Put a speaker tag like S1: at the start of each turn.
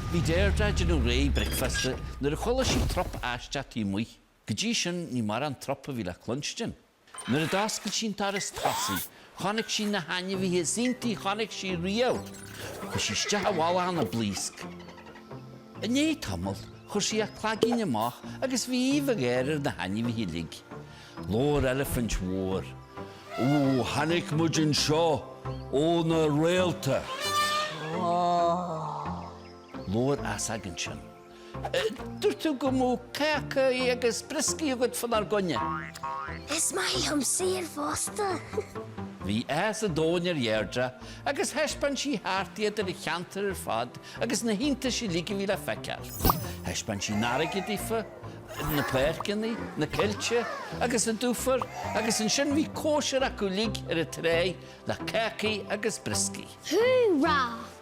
S1: Bhí Deirdre ag déanamh réidh bricfeasta nuair a chuala sí trup aisteach taobh amuigh. Go dtí sin ní mórán trup a bhí le cluinstin. Nuair a d'oscail sí an doras tosaigh, chonaic sí na hainmhithe is iontaí a chonaic sí riamh. Chuaigh sí isteach i bhfolach ina blaosc. I ndiaidh tamaill, chuir sí a claigín amach agus bhí aoibh an gháire ar na hainmhithe uilig. Labhair eilifint mhór. Ó, tháinig muid anseo ó na réalta. Labhair easóg ansin. Dúirt tú go mbeadh cácaí agus brioscaí agat fánár gcoinne.
S2: Is maith liom saor fosta.
S1: Bhí áthas an domhain ar Dheirdre agus thaispeáin sí thart iad ar an cheantar ar fad agus na hiontais uilig a bhí le feiceáil. Thaispeáin sí an fharraige daofa, na páirceanna, na coillte agus an dúpholl agus ansin bhí cóisir acu uilig ar an tráigh le cácaí agus brioscaí.
S2: Húrá!